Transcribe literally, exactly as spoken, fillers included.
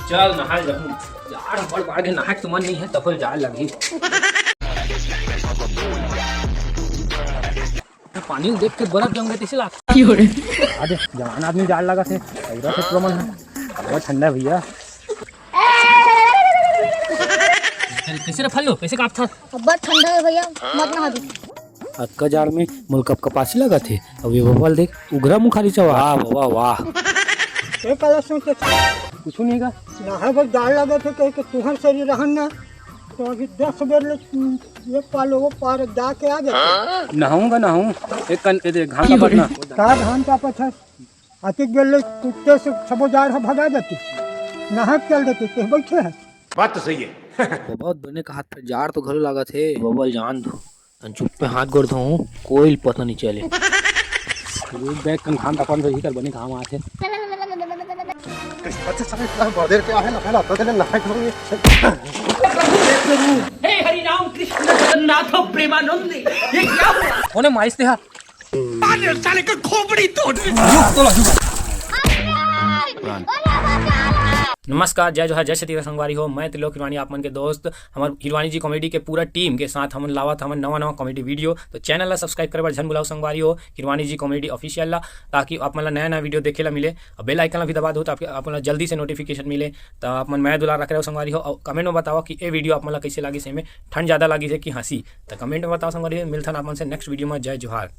चल नहाए जाहूं। जाड़ बड़ बाढ़ के नहाए के तो मन नहीं है, तफल जाड़ लगही। पानी देख के बर्फ जम गए तैसे लाग। अरे जवान आदमी जाड़ लगा थे, ऐरा से प्रमाण है। बहुत ठंडा है भैया। कैसे रे फल्लू, कैसे कांपथस? अब्बड़ ठंडा है भैया, मत नहा दे। अतका जाड़ में मोला कपकपासी लगत हे। अउ ये बबल देख, उघरा मुखारी चवा। वाह बाबा वाह। ए काला सोच के कुछु नहीं का। नहाए बर जाड़ लगत हे कह के तुहर शरीर रहन ना, तो अभी दस बेर ले ये पालो वो पार जा के आ जाते। नहाऊंगा, नहाऊं। एक कन-, ए दे, घाम का पटना। का घाम का पत्थर? अतिक बेर ले कुत्ते से सबो जाड़ ह भगा जाती। नहा के चल देते, ते बैठे है। बात तो सही है। बहुत बने कहा था, जाड़ तो घलो लागत हे। बबल जान दो, तन चुप्पे हाथ गोड़ धोऊं, कोई पता नहीं चले। रुक बे, कन घाम अपन से भीतर बने घाम आथे। अच्छा, समय इतना बदल के आहे ना, पहला तो देले ना। हे हरि राम कृष्ण जगन्नाथ प्रेमानंद, ये क्या हुआ? कोने मारिस ते हा? साले का खोपड़ी तोड़। नमस्कार, जय जोहार, जय छत्तीसगढ़ संगवारी हो। मैं त्रिलोक हिरवानी, आप मन के दोस्त। हमर हिरवानी जी कॉमेडी के पूरा टीम के साथ हमन लावत हमन नवा नवा कॉमेडी वीडियो। तो चैनल ला सब्सक्राइब करे बर झन भुलाओ संगवारी हो, हिरवानी जी कॉमेडी ऑफिशियल ला, ताकि आप मन ला नया नया वीडियो देखे ला मिले। और बेल आइकन ला भी दबा दो, ताकि आप मन ला जल्दी से नोटिफिकेशन मिले। तो आप मन मया दुलार रखे रहो संगवारी हो। और कमेंट में बताओ कि ये वीडियो आप मन ला कैसे लागिस, एमे ठंड ज्यादा लागिस है कि हंसी। तो कमेंट में बताओ संगवारी हो। मिलथन आप मन से नेक्स्ट वीडियो में। जय जोहार।